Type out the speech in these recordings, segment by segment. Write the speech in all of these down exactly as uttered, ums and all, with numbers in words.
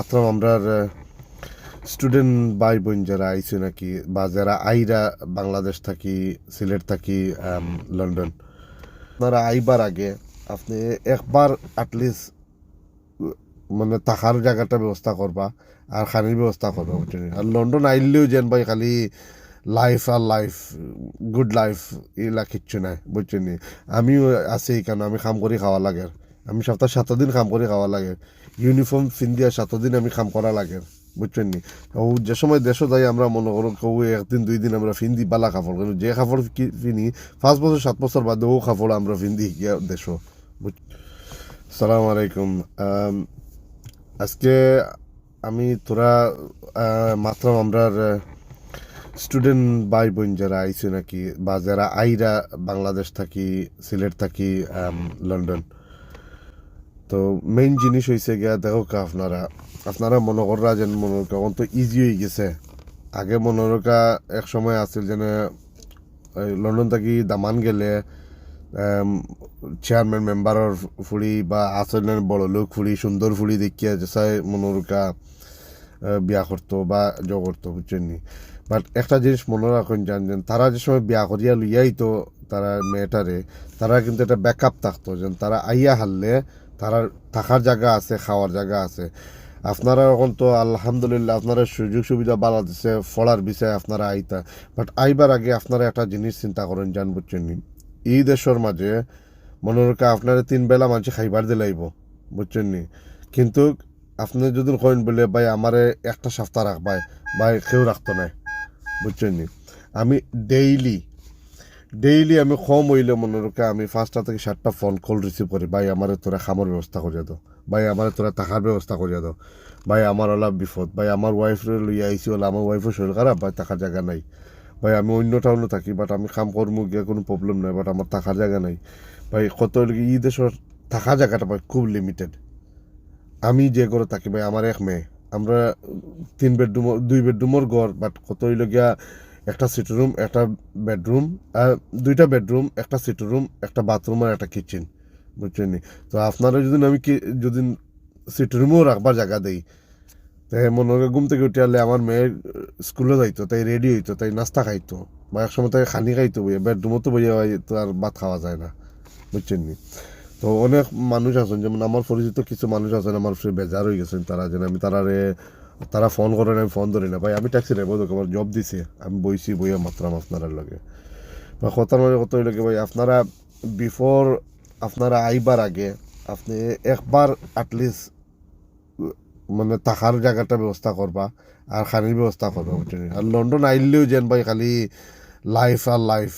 মাত্র আমরার স্টুডেন্ট ভাই বোন যারা আইছে নাকি, বা যারা আইরা বাংলাদেশ থাকি, সিলেট থাকি, আম, লন্ডন, আপনারা আইবার আগে আপনি একবার অ্যাটলিস্ট মানে থাকার জাগাটা ব্যবস্থা করবা, আর খানির ব্যবস্থা করবা, বুঝছইন নি? আর লন্ডন আইলেও যেন ভাই খালি লাইফ আর লাইফ, গুড লাইফ, ইলা কিচ্ছু নাই, বুঝছইন নি? আমিও আছি এখানো, আমি কাম করি খাওয়া লাগের, আমি সপ্তাহ সাত দিন কাম করি খাওয়া লাগের, ইউনিফর্ম ফিন্দিয়া সাত দিন আমি কাম করা লাগের, বুঝছইন নি? ও যে সময় দেশো যাই আমরা মনে করো কেউ একদিন দুই দিন আমরা ফিন্দি বালা কাপড়, কিন্তু যে কাপড় কি ফিনি পাঁচ বছর সাত বছর বাদে ও কাপড় আমরা ফিন্দি গিয়া দেশো। বুঝ-, সালাম আলাইকুম। আম, আজকে আমি তোরা, আহ, মাত্র আমরার, আহ, স্টুডেন্ট ভাই বোন যারা আইছে নাকি, বা যারা আইরা বাংলাদেশ থাকি, সিলেট থাকি, আম, লন্ডন, তো মেইন জিনিস হইছে গিয়া, দেখো কা আপনারা, আপনারা মনে কররা যেন মনে করো এখন তো ইজি হয়ে গেছে। আগে মনে করো কা এক সময় আছিল যেন এই লন্ডন থাকি দামান গেলে, আম, চেয়ারম্যান মেম্বারর ফুড়ি বা আসলেন বড় লোক ফুড়ি, সুন্দর ফুড়ি দেখিয়া যে চাই মনে করো কা, আহ, বিয়া করতো বা জো করতো, বুঝছইন নি? বাট একটা জিনিস মনে রাখইন, জান যেন তারা যে সময় বিয়া করিয়া লইয়াই তো তারা মেয়েটারে, তারা কিন্তু একটা ব্যাকআপ থাকতো, যেন তারা আইয়া হারলে তারা থাকার জাগা আছে, খাওয়ার জাগা আছে। আপনারা এখন তো আলহামদুলিল্লাহ আপনারা সুযোগ সুবিধা বালা দিছে, ফড়ার বিষয়ে আপনারা আইতা, বাট আইবার আগে আপনারা একটা জিনিস চিন্তা করেন, জান, বুঝছইন নি? এই দেশর মাঝে মনে রাখা আপনারা তিন বেলা মানষে খাইবার দিলাইব, বুঝছইন নি? কিন্তু আপনি যদি কইন বলে, "ভাই, আমারে একটা সপ্তাহ রাখ ভাই", ভাই, কেউ রাখতো নাই, বুঝছইন নি? আমি ডেইলি, ডেইলি আমি কম হইলে মনে রাখা আমি পাঁচটা থেকে সাতটা ফোন কল রিসিভ করি, "ভাই, আমারে তোরা খামর ব্যবস্থা করিয়া দাও, ভাই, আমারে তোরা থাকার ব্যবস্থা করিয়া দাও, ভাই, আমার ওলা বিপদ, ভাই, আমার ওয়াইফরে লইয়া আইছি, ওলা আমার ওয়াইফর শরীর খারাপ, ভাই, থাকার জাগা নাই, ভাই, আমি অন্য টাউনো থাকি, বাট আমি কাম করমু গিয়া কোনো প্রবলেম নাই, বাট আমার থাকার জাগা নাই, ভাই।" কত হইলে কি, ই দেশর থাকার জাগাটা ভাই খুব লিমিটেড। আমি যে ঘরো থাকি ভাই, আমার এক মেয়ে, আমরা তিন বেডরুম, দুই বেডরুমর ঘর, বাট কত হইল গিয়া একটা সিটিং রুম, একটা বেডরুম, আহ, দুইটা বেডরুম, একটা সিটিং রুম, একটা বাথরুম আর একটা কিচেন, বুঝছইন নি? তো আপনারা যদি আমি কি, যদি সিটিং রুমও রাখবার জাগা দেই, তাই মনে হয় ঘুম থেকে উঠে আলে আমার মেয়ে স্কুলে যাইতো, তাই রেডি হইতো, তাই নাস্তা খাইতো, বা এক সময় তাই খানি খাইতো বইয়া, বেডরুমও তো বইয়া তো আর ভাত খাওয়া যায় না, বুঝছইন নি? তো অনেক মানুষ আছেন, যেমন আমার পরিচিত কিছু মানুষ আছেন, আমার ফ্রি বেজার হয়ে গেছেন, তারা যেন আমি তারারে, তারা ফোন করেন, আমি ফোন ধরি না। ভাই, আমি ট্যাক্সি ড্রাইভার, আমার জব দিছে, আমি বইছি, বইয়া মাতরাম আপনারার লগে। বা কথার মাঝে কথা হইল কি ভাই, আপনারা বিফোর, আপনারা আইবার আগে আপনি একবার অ্যাটলিস্ট মানে থাকার জাগাটা ব্যবস্থা করবা, আর খানির ব্যবস্থা করবা, বুঝছইন নি? আর লন্ডন আইলেও যেন ভাই খালি লাইফ আর লাইফ,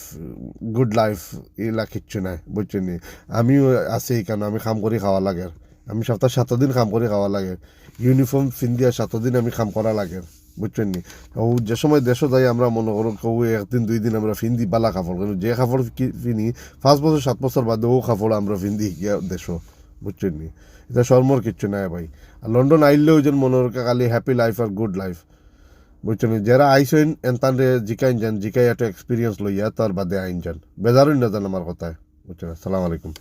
গুড লাইফ, ইলা কিচ্ছু নাই, বুঝছইন নি? আমিও আছি এখানো, আমি কাম করি খাওয়া লাগের, আমি সপ্তাহ সাত দিন কাম করি খাওয়া লাগের, ইউনিফর্ম ফিন্দিয়া সাত দিন আমি কাম করা লাগের, বুঝছইন নি? ও যে সময় দেশো যাই আমরা মনে করো কেউ একদিন দুই দিন আমরা ফিন্দি বালা কাপড়, কিন্তু যে কাপড় কি ফিনি পাঁচ বছর সাত বছর বাদে ও কাপড় আমরা ফিন্দি গিয়া দেশো, বুঝছইন নি? এটা শরমর কিচ্ছু নাই ভাই। আর লন্ডন আইলেও যেন মনে রাখা খালি হ্যাপি লাইফ আর গুড লাইফ, বুঝছইন নি? যারা আইসইন এনতানরে জিকাইন যান, জিকাই একটা এক্সপিরিয়েন্স লইয়া তার বাদে আইন যান, বেজারইন না যান আমার কথায়, বুঝছইন? আসসালামু আলাইকুম।